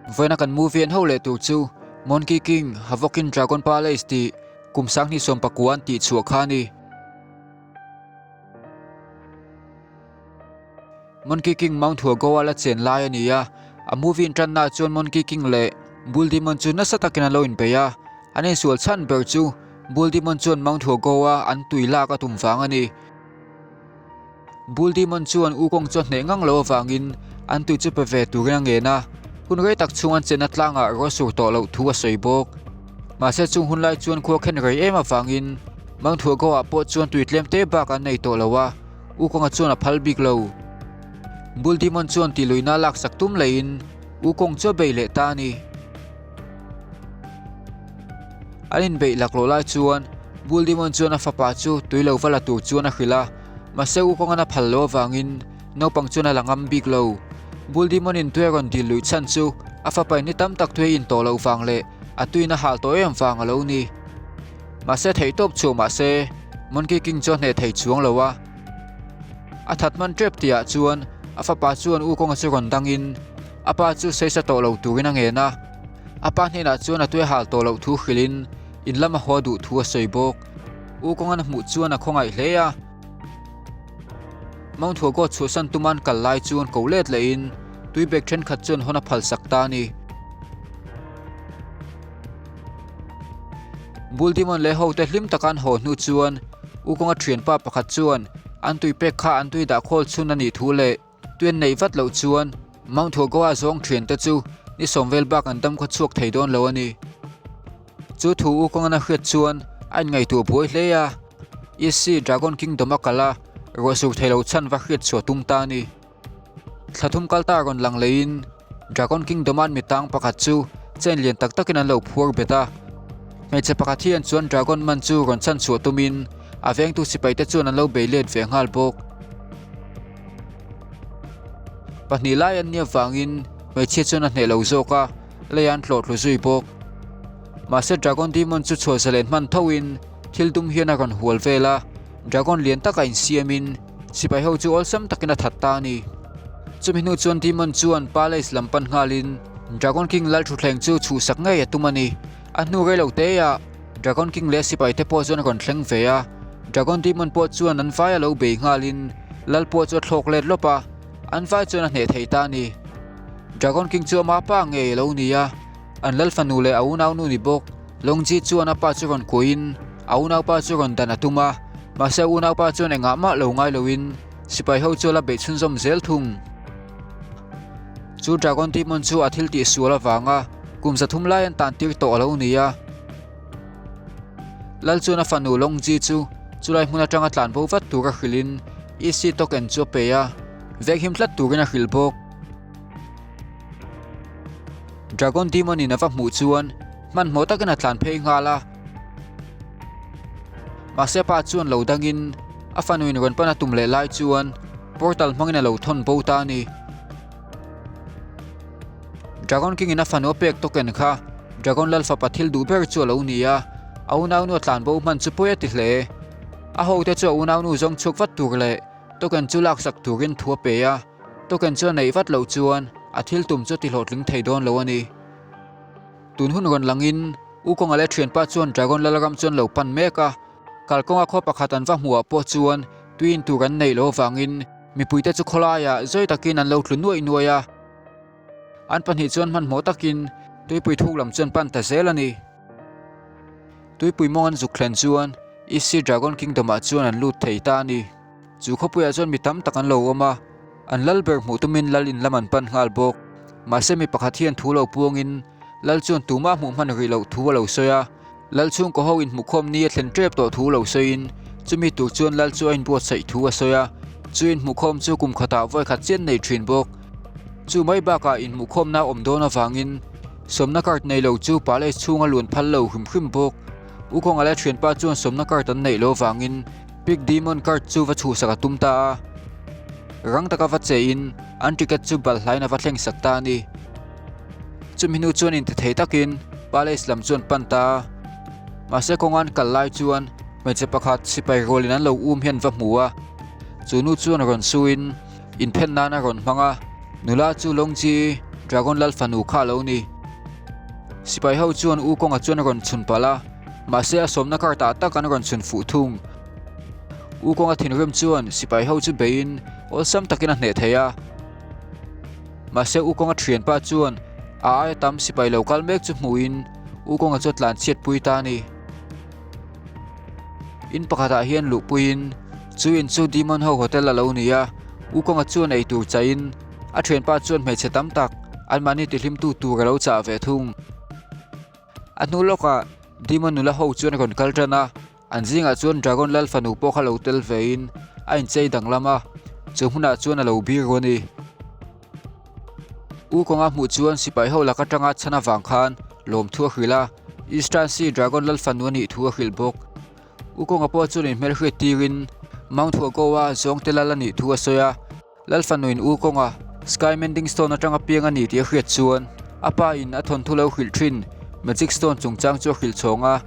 Vawiina kan movie en ho leh tur chu Monkey King, Havok in Dragon Palace tih kum 2019 an tih chhuah kha a ni. Monkey King Mount Huagoa la chen lai a ni a, a movie intannaah chuan Monkey King leh Bull Demon chu nasa takin an lo inbei a, an insual chhan ber chu Bull Demon chuan Mount Huagoa an tui lak a tum vang a ni. Bull Demon chuan Wukong chu a hneh ngang lo avangin an tui chu pe ve turin a ngen a, hun rei tak chhung an chenna tlangah ruah sur tawh loh thu a sawi bawk. Mahse chung hun lai chuan khua khen rei em avangin Mount Huagoa pawh chuan tui tlem te bak an nei tawh lo a, Wukong-a chuan a phal bik lo. Bull Demon chuan tih luihna laksak tum leiin Wukong chu a bei leh ta a ni. An inbeih laklawh lai chuan Bull Demon chuan a fapa chu tui lo va la tur chuan a hrilh a, mahse Wukong-an a phal lo avangin naupang chuan a la ngam bik lo. Bull Demon-in tui a rawn dil luih chhan chu a fapa in ni tam tak tui a in tawh loh vang leh a tuiin a hal tawh em vang a lo ni. Mahse theihtawp chhuah mahse Monkey King chu a hneh thei chuang lo a. A that hman tep tihah chuan a fapa chuan U Kawnga chu rawn dangin a pa chu saisa tawh lo turin a ngen a. A pa hnenah chuan a tui hal tawh loh thu hrilhin in lama haw duh thu a sawi bawk. U Kawnga'n a hmuh chuan a khawngaih hle a. Mount Huago chhuahsan tuman kal lai chuan ko let lehin tui bag thenkhat chuan hawn a phalsak ta a ni. Bull Demon leh hote hlim taka an haw hnu chuan U Kawnga thianpa pakhat chuan an tui pek kha an tui dah khawl chhun a nih thu leh tui an neih vat loh chuan Mount Huagoa zawng thiante chu ni sawm vel bak an dam khaw chhuak thei dawn lo a ni. Chu thu U Kawngan a hriat chuan a inngaihtuah buai hle a, East Sea Dragon Kingdom a kal a, ruahsur thei lo chhan va hriat chhuah tum ta a ni. Thla thum kal ta rawn lang leiin Dragon Kingdom-a an mitang pakhat chu chain lian tak takin an lo phuar bet a. Hmeichhe pakhat hian chuan Dragon man chu rawn chhan chhuah tumin a vengtu sipaite chuan an lo bei let ve nghal bawk. Pahnih lai an nih avangin hmeichhia chuan a hneh lo zawk a, leiah an tlawh tlu zui bawk. Mahse Dragon Demon chu chhuah zalen hman thoin thil dum hian a rawn hual vel a, Dragon lian taka insiamin Sipai ho chu awlsam takin a that ta a ni. Chumi hnu chuan Demon chuan Palace lam pan nghalin Dragon King lal thutthleng chu chhuhsak ngei a tum a ni. A hnu rei lo te ah Dragon King leh sipai te pawh chuan a rawn thleng ve a. Dragon Demon pawh chuan an vai a lo bei nghalin lal pawh chu a thlawk let lawp a, an vai chuan a hneh thei ta a ni. Dragon King chu ama pa ngei a lo ni a, an lal fanu leh a unaunu ni bawk. Longji chuan a pa chu rawn kuahin a unaupa chu rawn dan a tum a, mahse a unaupa chuan engah mah lo ngai loin sipai ho chu a la beih chhunzawm zel thung. Chu Dragon Demon chu a thil tih sual avanga kum 300 lai an tan tir tawh a lo ni a. Lal chuan a fanu Longji chu chulai hmun atanga tlan bo vat tur a hrilhin EC token chu a pe a, venghim tlat turin a hrilh bawk. Dragon Demon in a va hmuh chuan hmanhmawh takin a tlan phei nghal a. Mahse pa chuan lo dangin a fanuin rawn pan a tum leh lai chuan portal hmangin a lo thawn bo ta a ni. Dragon King in a fanu a pek token kha Dragon Lal fapa thil duh ber chu a lo ni a, a unaunu a tlan bo hman chu pawi a ti hle. A hote chu a unaunu zawng chhuak vat tur leh token chu laksak turin thu a pe a. Token chu a neih vat loh chuan a thil tum chu a ti hlawhtling thei dawn lo a ni. Tun hun rawn langin U Kawnga leh thianpa chuan Dragon Lalram chu an lo pan mek a, kalkawnga khaw pakhat an va hmuhah pawh chuan tui in tur an neih loh avangin mipuite chu khawlaiah zawi takin an lo tlu nuaih nuaih a. An pahnih chuan hmanhmawh takin tuipui thuk lam chu an pan ta zel a ni. Tuipui mawng an zuk thlen chuan East Sea Dragon Kingdom-ah chuan an lut thei ta a ni. Chu khawpuiah chuan mi tam tak an lo awm a, an lal ber hmuh tumin lal in lam an pan nghal bawk. Mahse mi pakhat hian thu lo puangin lal chuan tumah hmuh hman rih loh thu a lo sawi a, lal chhungkaw ho inhmuhkhawm ni a thlen tep tawh thu lo sawiin chumi tur chuan lal chu a inbuatsaih thu a sawi a, chu inhmuhkhawm chu kum khatah vawi khat chian nei thin bawk. Chu mai bakah inhmuhkhawmna a awm dawn avangin sawmna card nei lo chu palace chhunga luan phal lo hrim hrim bawk. U Kawnga leh a thianpa chuan sawmna card an neih loh avangin Pig Demon card chu va chhuhsak a tum ta a, rang taka va chein an ticket chu balhlain a va thleng sak ta a ni. Chumi hnu chuan intithei takin Palace lam chu an pan ta a, mahse kawnga an kal lai chuan hmeichhe pakhat sipai rualin an lo um hian va hmu a, chu nu chuan rawn suin inphen nan a rawn hmang a, nula chu Longji. Dragon Lal fanu kha a lo ni. Sipai ho chuan U Kawnga chuan a rawn chhun palh a, mahse a sawmna kar tah tak an rawn chhun fuh thung. U Kawnga thinrim chuan sipai ho chu beiin awlsam takin a hneh thei a. Mahse U Kawnga thianpa chuan a aia tam sipai lo kal mek chu hmuhin U Kawnga chu a tlanchhiat pui ta a ni. In pakhatah hian luhpuiin chu in chu Demon ho hotel a lo ni a, U Kawnga chuan eitur chaihin a thianpa chuan hmeichhe tam tak anmahni tihlimtu tur a lo chah ve thung. A hnu lawkah Demon nula ho chuan a rawn kal tan a, an zingah chuan Dragon Lal fanu pawh kha lo tel vein a inchei danglam a, chu hmunah chuan a lo bir ru a ni. U kawnga hmuh chuan sipai ho lak atanga chhan avang khan lawmthu a hrilh a, Eastern Sea Dragon Lal fanu a nih thu a hrilh bawk. U kawnga pawh chuan inhmelhriat tirin Mount Huagoa zawngte lal a nih thu a sawi a. Lal fanuin U kawnga Sky Mending Stone atanga piang a ni tih a hriat chuan a pa in a thawnthu lo hrilh thin Magic Stone chungchang chu a hrilh chhawng a.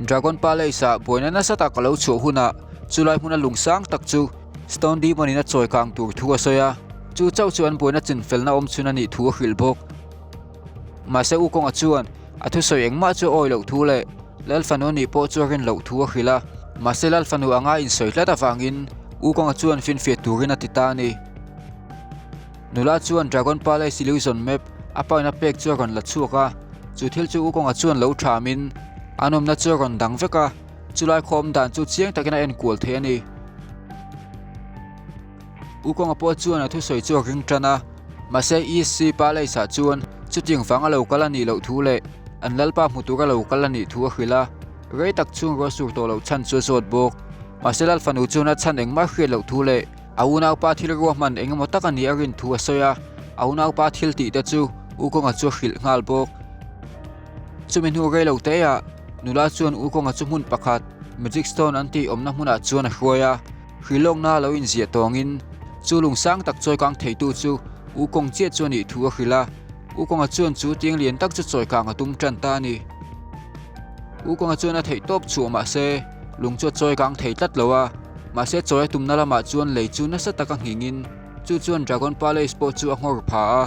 Dragon Palace ah buaina nasa tak a lo chhuah hunah chulai hmuna lung sang tak chu Stone Demon in a chawi kang tur thu a sawi a, chu chauh chu an buaina chinfelna awm chhun a nih thu a hrilh bawk. Mahse U Kawnga chuan a thusawi engmah chu a awi loh thu leh Lal fanu a nih pawh chu a rin loh thu a hrilh a, mahse Lal fanu anga insawi tlat avangin U Kawnga chuan finfiah turin a ti ta a ni. Nula chuan Dragon Palace Illusion Map a paina pek chu a rawn la chhuak a, chu thil chu U Kawnga chuan lo thamin an awmna chu a rawn dang vek a, chulai khaw awm dan chu chiang takin a enkual thei a ni. U Kawnga pawh chuan a thusawi chu a ring tan a, mahse EC Palace ah chuan chutiang vanga lo kal a nih loh thu leh an lalpa hmu tura lo kal a nih thu a hrilh a, rei tak chhung ruah sur tawh loh chhan chu a zawt bawk. Mahse lal fanu chuan a chhan engmah hriat loh thu leh a unaupa thil ruahman eng emaw tak a nih a rin thu a sawi a, a unaupa thil tih te chu U Kawnga chu a hrilh nghal bawk. Chumi hnu rei lo te ah nula chuan U Kawnga chu hmun pakhat Magic Stone an tih awmna hmunah chuan a hruai a. Hrilhawkna lo inziah tawngin chu lung sang tak chawi kang theitu chu U Kawng chiah chu a nih thu a hrilh a, U Kawnga chuan chu tiang lian tak chu chawi kang a tum tan ta a ni. U Kawnga chuan a theih tawp chhuah mahse lung chu a chawi kang thei tlat lo a, mahse chawi a tumna lamah chuan lei chu nasa taka nghingin chu chuan Dragon Palace pawh chu a nghawr pha a.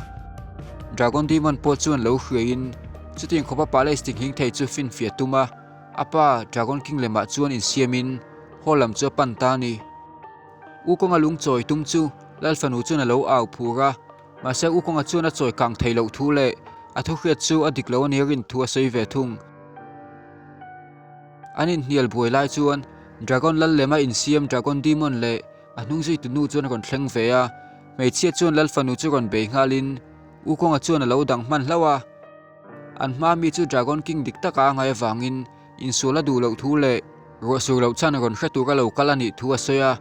Dragon Demon pawh chuan lo hriaiin chutiang khawpa Palace tinghing thei chu finfiah tum a, a pa Dragon King lemah chuan insiamin Haw lam chu a pan ta a ni. U Kawnga lung chawi tum chu Lal fanu chuan a lo au phur a, mahse U Kawnga chuan a chawi kang thei loh thu leh a thuhriat chu a dik lo a ni rin thu a sawi ve thung. An inhnial buai lai chuan Dragon Lal lema insiam Dragon Demon leh a hnung zuitu nu chuan a rawn thleng ve a, hmeichhia chuan Lal fanu chu rawn bei nghalin U Kawnga chuan a lo dang hman hlauh a. An hma mi chu Dragon King dik taka a ngaih avangin Insual a duh loh thu leh ruah sur loh chhan rawn hre tura lo kal a nih thu a sawi a.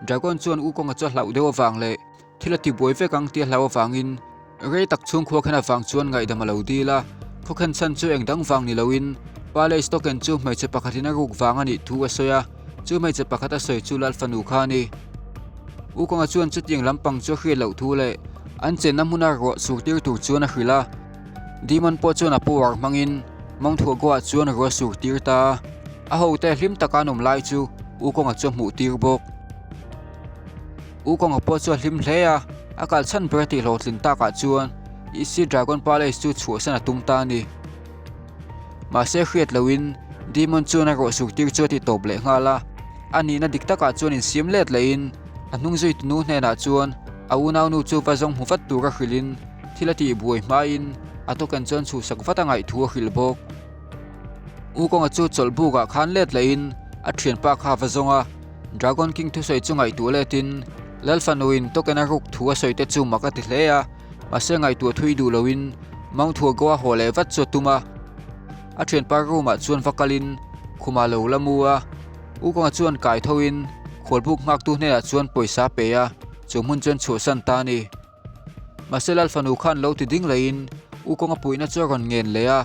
Dragon chuan U Kawnga chu a hlauh deuh avang leh thil a tibuai vek ang tih a hlauh avangin rei tak chhung khuakhen avang chuan ngaihdam a lo dil a. Khawkhen chhan chu eng dang vang ni loin Palace token chu hmeichhe pakhatin a ruk vang a nih thu a sawi a, chu hmeichhe pakhat a sawi chu Lal fanu kha a ni. U Kawnga chuan chutiang lampang chu a hriat loh thu leh an chenna hmuna ruah sur tir tur chuan a hrilh a. Demon pawh chuan a power hmangin Mount Huagoa chuan ruah sur tir ta. A hote hlim taka an awm lai chu U Kawnga chu a hmuh tir bawk. U Kawnga pawh chu a hlim hle a, a kal chhan ber a tih hlawhtlin takah chuan East Dragon Palace chu chhuahsan a tum ta a ni. Mahse hriat loin Demon chuan a ruah sur tir chu a ti tawp leh nghal a, a nihna dik takah chuan insiam let lehin a hnung zuitu nu hnenah chuan a unaunu chu va zawng hmu vat tura hrilhin Thil a tih buai hmain a token chuan chhuhsak vat a ngaih thu a hrilh bawk. U Kawnga chu chawlh bukah khan let lehin a thianpa kha a va zawng a, Dragon King thusawi chu ngaihtuah letin Lal fanuin token a ruk thu a sawi te chu mak a ti hle a, mahse ngaihtuah thui duh loin Mount Huagoa haw leh vat chu a tum a. A thianpa room ah chuan va kalin khumah lo la mu a, U Kawnga chuan kai thoin khualbuk nghaktu hnenah chuan pawisa a pe a, chu hmun chuan chhuahsan ta a ni. Mahse Lal fanu khan lo ti ding leiin U Kawnga puihna chu a rawn ngen leh a,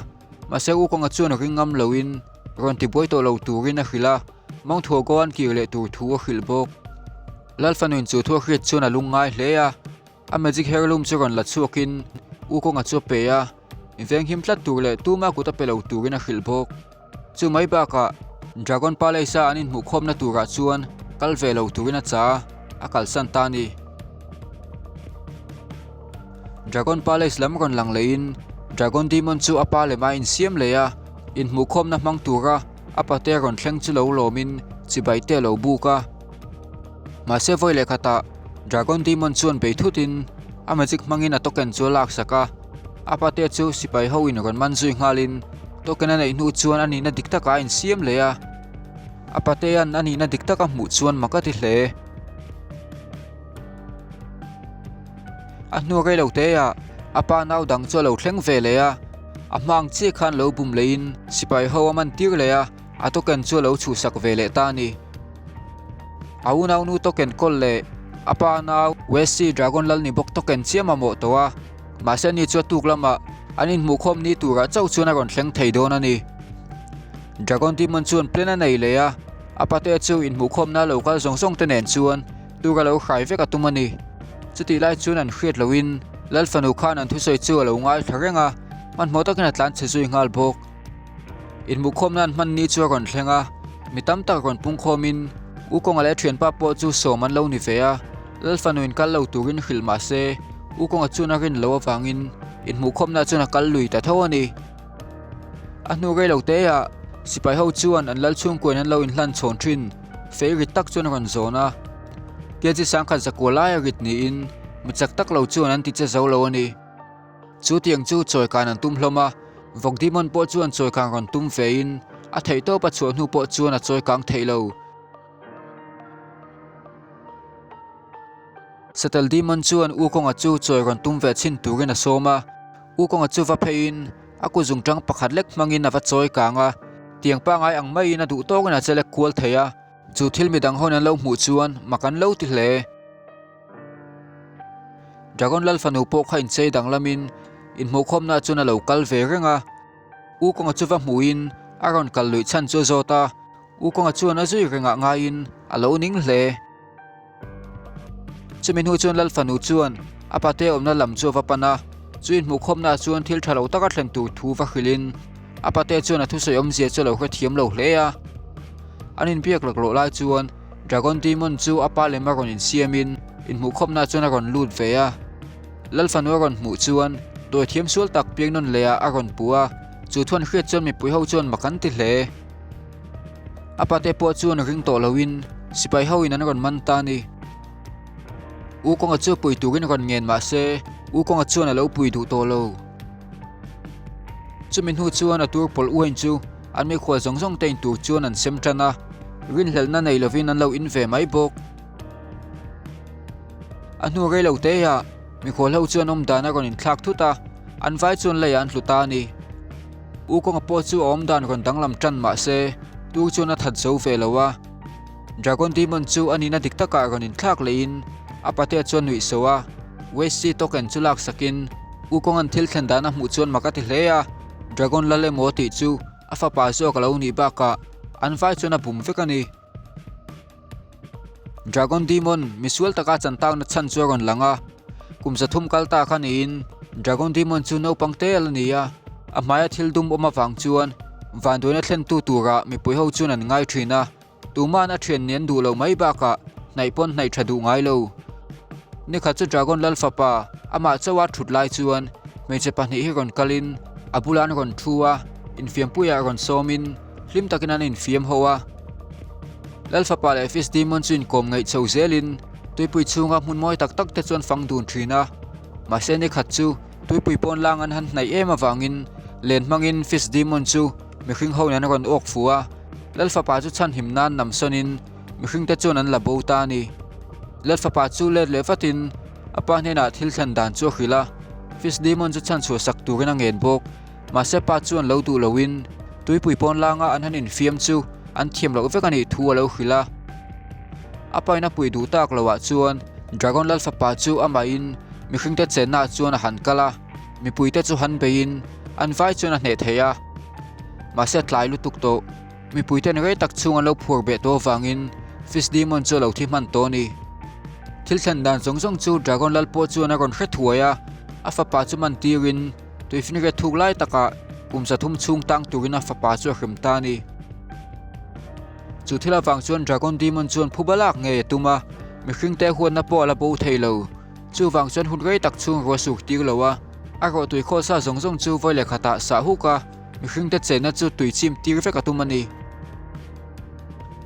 mahse U Kawnga chuan ring ngam loin rawn ti buai tawh lo turin a hrilh a, Mawngthuah Goan kir leh tur thu a hrilh bawk. Lal fanuin chu thu a hriat chuan a lung ngai hle a, a magic heirloom chu rawn la chhuakin U Kawnga chu a pe a, venghim tlat tur leh tuma kut a pe lo turin a hrilh bawk. Chu mai bakah Dragon Palace a an inhmuhkhawmna turah chuan kal ve lo turin a cha a, a kalsan ta a ni. Dragon Palace lam rawn lang lehin Dragon Demon chu a pa lema insiam leh a, inhmuhkhawmna hmang tura a pate rawn thleng chu lo lawmin chibai te a lo buk a. Mahse vawi leh khatah Dragon Demon chuan bei thutin a magic hmangin a token chu a laksak a, a pate chu sipai ho in rawn man zui nghalin token a neih hnu chuan a nihna dik takah a insiam leh a. A patea'n a nihna dik taka hmuh chuan mak a ti hle. A hnu rei lo teah a pa nau dang chu a lo thleng ve leh a, a hma ang chiah khan lo bum leiin sipai ho a man tir leh a, a token chu a lo chhuhsak ve leh ta a ni. A unaunu token kawl leh a pa nau Wessi Dragon Lal ni bawk token chiah mamawh tawh a, mahse ani chu a tuk lamah an inhmuhkhawm ni turah chauh chuan a rawn thleng thei dawn a ni. Dragon Demon chuan plan a nei leh a, a pate chu inhmuhkhawmna lo kal zawng zawng te nen chuan tur a lo hrai vek a tum a ni. Chutih lai chuan an hriat lohin Lal fanu khan an thusawi chu a lo ngaithla reng a, hmanhmawh takin a tlanchhe zui nghal bawk. Inhmuhkhawmna an hman ni chu a rawn thleng a, mi tam tak rawn pungkhawmin U Kawnga leh a thianpa pawh chu sawm an lo ni ve a, Lal fanu in kal lo turin hrilh mah se U Kawnga chuan a rin loh avangin inhmuhkhawmna chuan a kal lui ta tho a ni. A hnu rei lo teah sipai ho chuan an lal chhungkuain an lo inhlan chhawn thin fei rit tak chuan a rawn zawn a, Tianchi sangkhat zakua laia rit niin mi chak tak lo chuan an ti che zo lo a ni. Chu tiang chu chawikan an tum hlawm a, Vawk Demon pawh chuan chawikan rawn tum vein a theihtawp a chhuah hnu pawh chuan a chawikang theih lo. Satel Demon chuan U Kawnga chu chawi rawn tum ve chhin turin a sawm a, U Kawnga chu va pheiin a kut zungtang pakhat lek hmangin a va chawi kang a, tiang pangai ang maiin a duh tawkin a che lek kual thei a, chu thil midang hawn an lo hmuh chuan mak an lo ti hle. Dragon Lal fanu pawh kha inchei danglamin inhmuhkhawmnaah chuan a lo kal ve reng a, U Kawnga chu va hmuhin a rawn kal luih chhan chu a zawt a, U Kawnga chuan a zui rengah ngaiin a lo ning hle. Chumi hnu chuan Lal fanu chuan a pate awmna lam chu a va pan a, chu inhmuhkhawmnaah chuan thil tha lo taka thlen tur thu va hrilhin a pate chuan a thusawi awmzia chu a lo hrethiam lo hle a. An inbiak laklawh lai chuan Dragon Demon chu a pa lem a rawn insiamin inhmuhkhawmnaah chuan a rawn lut ve a. Lal fanu a rawn hmuh chuan dawithiam sual tak piang nawn lehah a rawn puh a, chu thuan hriat chuan mipui ho chuan mak an ti hle. A pate pawh chuan ring tawh loin sipai hoin an rawn man ta a ni. U Kawnga chu pui turin rawn ngen mah se U Kawnga chuan a lo pui duh tawh lo. Chumi hnu chuan a tur pawlh uain chu an mikhual zawng zawng te in tur chuan an sem tan a, rinhlelhna nei lovin an lo in ve mai bawk. A hnu rei lo teah mikhual ho chuan awmdan a rawn inthlak thut a, an vai chuan leiah an hlu ta a ni. U kawnga pawh chu a awmdan rawn danglam tan mah se tur chuan a that zo ve lo a. Dragon Demon chu a nihna dik takah rawn inthlak lehin a patea chuan nuih so a, Westsea token chu laksakin U kawnga'n thil thlen dan a hmuh chuan mak a ti hle a, Dragon lal emaw tih chu a fapa zawk a lo nih bakah an vai chuan a bum vek a ni. Dragon Demon misual taka chan takna chhan chu a rawn lang a, kum 300 kal ta kha niin Dragon Demon chu naupang te a la ni a, a hmaia thil dum awm avang chuan vanduaina thlentu turah mipui ho chuan an ngai thin a, tuma'n a thian nih an duh loh mai bakah hnaih pawn hnaih tha duh ngai lo. Nikhat chu Dragon Lal fapa amah chauha thut lai chuan hmeichhe pahnih hi rawn kalin a bulah an rawn thu a, infiampuiah rawn sawmin Hlim takin an infiam ho a. Lal fapa leh Fish Demon chu inkawm ngaih chho zelin tuipui chhunga hmun mawi tak tak te chu an fang dun thin a. Mahse ni khat chu tuipui pawn lang an han hnaih em avangin len hmangin Fish Demon chu mihring ho nen a rawn awk fu a. Lal fapa chu chhanhim nan nam sawnin mihring te chuan an la bo ta a ni. Lal fapa chu let leh vatin a pa hnenah thil thlen dan chu a hrilh a. Fish Demon chu chhanchhuah sak turin a ngen bawk. Mahse pa chuan lo duh loin tuipui pawn langa an han infiam chu an thiam loh vek a nih thu a lo hrilh a. A pain a pui duh tak loah chuan Dragon Lal fapa chu amahin mihringte chennaah chuan a han kal a, mipuite chu han beiin an vai chuan a hneh thei a. Mahse tlai lutuk tawh. Mipuiten rei tak chhung an lo phur beh tawh avangin Fish Demon chu a lo thi hman tawh a ni. Thil thlen dan zawng zawng chu Dragon Lal pawh chuan a rawn hre thuai a, a fapa chu man tirin Tuifinriat thuk lai takah kum 300 chhung tang turin a fapa chu a hrem ta a ni. Chu thil avang chuan Dragon Demon chuan phuba lak ngei a tum a, mihringte huatna pawh a la bo thei lo. Chuvang chuan hun rei tak chhung ruah suk tir lo a, a rawhtui khawl sa zawng zawng chu vawi leh khatah sah huk a, mihringte chenna chu tui chim tir vek a tum a ni.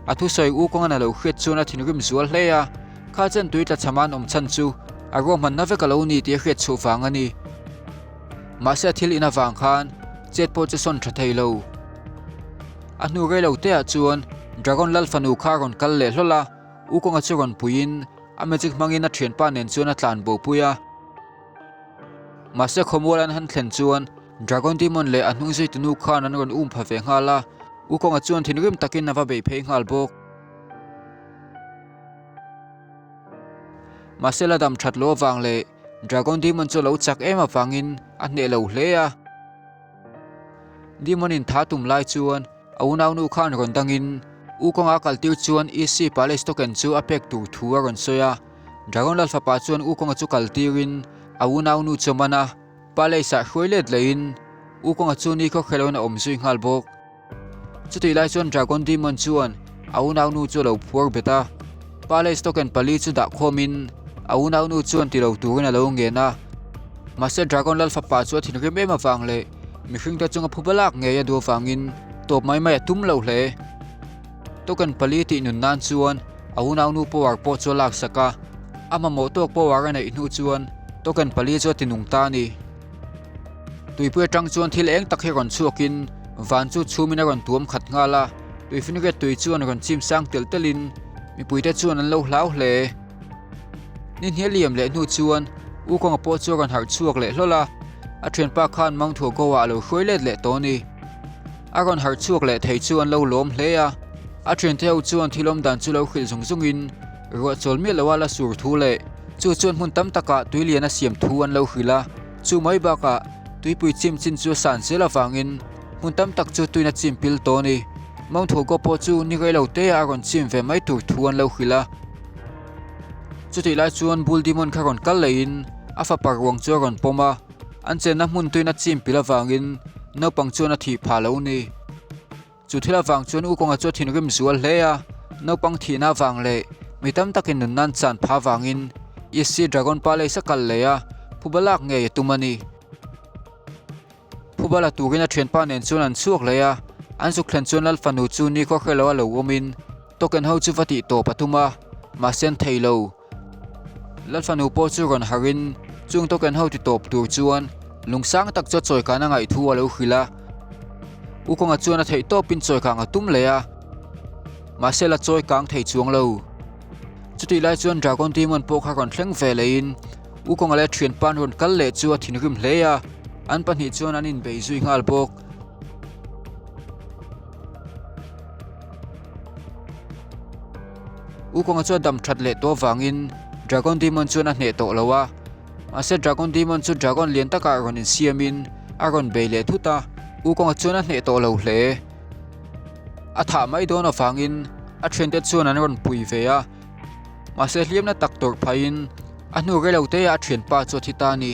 A thusawi u kawngan a lo hriat chuan a thinrim zual hle a, kha chen tui tla chham an awm chhan chu a ruahmanna vek a lo ni tih a hriat chhuah vang a ni. Mahse a thil in avang khan chet pawh chu sawn tha thei lo. A hnu rei lo te ah chuan Dragon Lal fanu kha a rawn kal leh hlawl a, U kawnga chu rawn puiin a magic hmangin a thianpa nen chuan a tlan bo pui a. Mahse khawmual an han thlen chuan Dragon Demon leh a hnung zuitu nu khan an rawn um pha ve nghal a, U kawnga chuan thinrim takin a va bei phei nghal bawk. Mahse la dam that loh avang leh Dragon Demon chu a lo chak em avangin a hneh lo hle a. Demon in tha tum lai chuan a unaunu khan rawn dangin U kawnga kal tir chuan EC Palace token chu a pek tur thu a rawn sawi a. Dragon Lal fapa chuan U kawnga chu kal tirin a unaunu chu a man a, Palace ah hruai let lehin U kawnga chu nikhaw hreloin a awm zui nghal bawk. Chutih lai chuan Dragon Demon chuan a unaunu chu a lo phuar bet a, Palace token pali chu dah khawmin a unaunu chuan ti lo turin a lo ngen a. Mahse Dragon Lal fapa chu a thinrim em avang leh mihringte chunga phuba lak ngei a duh avangin tawp mai mai a tum lo hle. Token pali tih nun nan chuan a unaunu power pawh chu a laksak a, a mamawh tawk power a neih hnu chuan token pali chu a ti nung ta a ni. Tuipui atang chuan thil eng tak hi rawn chhuakin van chu chhumin a rawn tuam khat nghal a, tuifinriat tui chuan rawn chim sang telh telhin mipuite chuan an lo hlau hle. Ni hnial liam leh hnu chuan U Kawnga pawh chu a rawn harh chhuak leh hlawl a, a thianpa khan Mangthua Goa a lo hruai let leh tawh a ni. A rawn harh chhuak leh thei chu an lo lawm hle a, a thiante ho chuan thil awm dan chu lo hrilh zung zungin ruah chawl miah loa la sur thu leh chu chuan hmun tam takah tui lian a siam thu an lo hrilh a, chu mai bakah tuipui chim chin chu a san zel avangin hmun tam tak chu tuina chim pil tawh a ni. Mawngthuaw pawh chu ni rei lo te ah a rawn chim ve mai tur thu an lo hrilh a. Chutih lai chuan Bull Demon kha rawn kal lehin a fapa ruang chu a rawn pawm a. An chenna hmun tuin a chim pil avangin naupang chuan a thih phah lo ni. Chu thil avang chuan U Kawnga chu a thinrim zual hle a, naupang thihna avang leh mi tam takin nun nan chan phah avangin East Dragon Palace a kal leh a, phuba lak ngei a tum a ni. Phuba la turin a thianpa nen chuan an chhuak leh a, an zuk thlen chuan Lal fanu chu nikhaw hre lo a lo awmin token ho chu va tih tawp a tum a, mahse an thei lo. Lalfanu pawh chu rawn harhin chung token ho ti tawp tur chuan lung sang tak chu a chawikana ngaih thu a lo hrilh a. U Kawnga chuan a theih tawpin chawikang a tum leh a, mahse la chawikang thei chuang lo. Chutih lai chuan Dragon Demon pawh kha rawn thleng ve lehin U Kawnga leh a thianpa an rawn kal leh chu a thinrim hle a, an pahnih chuan an inbei zui nghal bawk. U Kawnga chu a dam that leh tawh avangin Dragon Demon chuan a hneh tawh lo a, mahse Dragon Demon chu Dragon lian takah rawn insiamin a rawn bei leh thut a, U Kawnga chuan a hneh tawh lo hle. A thah mai dawn avangin a thiante chuan an rawn pui ve a, mahse hliamna tak tawrh phaiin a hnu rei lo te ah a thianpa chu a thi ta a ni.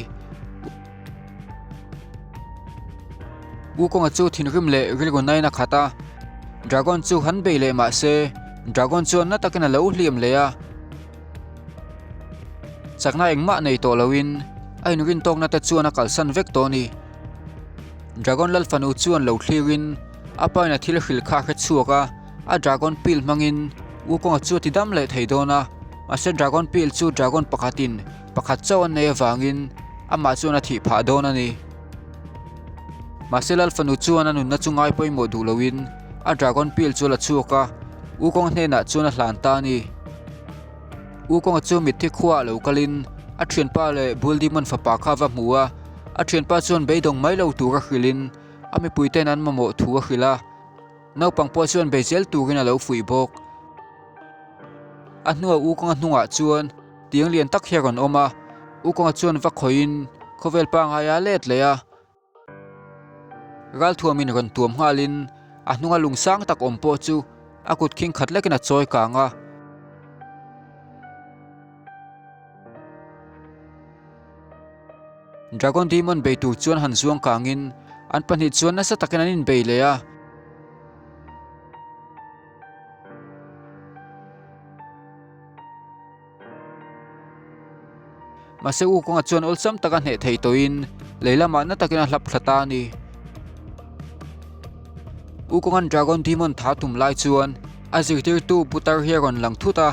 U Kawnga chu thinrim leh rilru nain a khat a, Dragon chu han bei leh mah se Dragon chuan na takin a lo hliam leh a, chakna engmah nei tawh loin a inrin tawkna te chuan a kalsan vek tawh a ni. Dragon Lal fanu chuan lo thlirin a pa in a thil hrilh kha a hre chhuak a, a Dragon Pill hmangin U Kawnga chu a ti dam leh thei dawn a, mahse Dragon Pill chu Dragon pakhatin pakhat chauh an nei avangin amah chuan a thih phah dawn a ni. Mahse Lal fanu chuan a nunna chu ngai pawimawh duh loin a Dragon Pill chu a la chhuak a, U Kawnga hnenah chuan a hlan ta a ni. U Kawnga chu mitthi khuaah lo kalin a thianpa leh Bull Demon fapa kha a va hmu a, a thianpa chuan beidawng mai lo tura hrilhin a mipuite'n an mamawh thu a hrilh a, naupang pawh chuan bei zel turin a lo fuih bawk. A hnuah U Kawnga hnungah chuan tiang lian tak hi a rawn awm a, U Kawnga chuan va khawihin khawvel pangngai a let leh a, ralthuamin rawn tuam nghalin a hnunga lung sang tak awm pawh chu a kut khing khat lekin a chawi kang a. Dragon Demon bei tur chuan han zuang kangin an pahnih chuan nasa takin an inbei leh a. Mahse Wukong-a chuan awlsam taka hneh thei tawhin lei lamah na takin a hlap thla ta a ni. Wukong-a'n Dragon Demon tha tum lai chuan a zirtirtu putar hi a rawn lang thut a,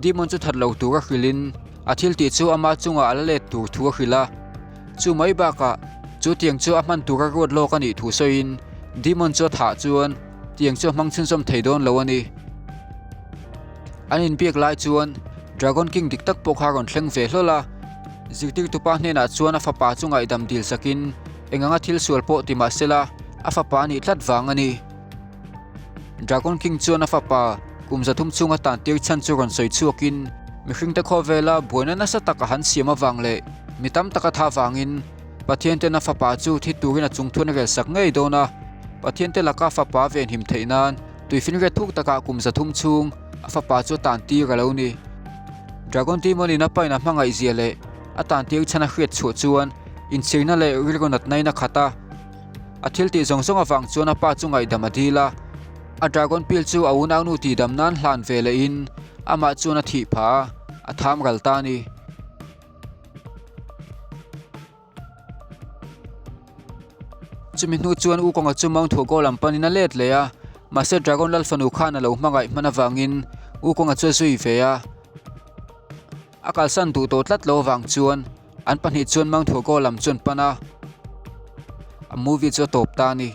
Demon chu that lo tura hrilhin a thil tih chu ama chungah a la let tur thu a hrilh a. Chu mai bakah chu tiang chu a hman tura ruat lawk a nih thu sawiin Demon chu a thah chuan tiang chu a hmang chhunzawm thei dawn lo a ni. An inbiak lai chuan Dragon King dik tak pawh kha a rawn thleng ve hlawl a, zirtirtupa hnenah chuan a fapa chu ngaihdam dil sakin eng anga thil sual pawh ti mah sela a fapa a nih tlat vang a ni. Dragon King chuan a fapa kum 300 chhunga tan tir chhan chu rawn sawi chhuakin mihringte khawvela buaina nasa tak a han siam avang leh mi tam taka tha vangin Pathian ten a fapa chu thi turin a chungthuan a rel sak ngei dawn a, Pathian te laka fapa venhim theih nan tuifinriat thuk takah kum 300 chhung a fapa chu a tan tir a lo ni. Dragon Demon in a pain a hmangaihzia leh a tan tir chhan a hriat chhuah chuan inchhirna leh rilru natna in a khat a. A thil tih zawng zawng avang chuan a pa chu ngaihdam a dil a, a dragon pil chu a unaunu tihdam nan hlan ve lehin amah chuan a thih phah a, a tham ral ta a ni. Chumi hnu chuan U Kawnga chu Mount Hugo lam panin a let leh a, mahse Dragon Lal fanu khan a lo hmangaih hman avangin U Kawnga chu a zui ve a. A kalsan duh tawh tlat lo avang chuan an pahnih chuan Mount Hugo lam chu an pan a, a movie chu a tawp ta a ni.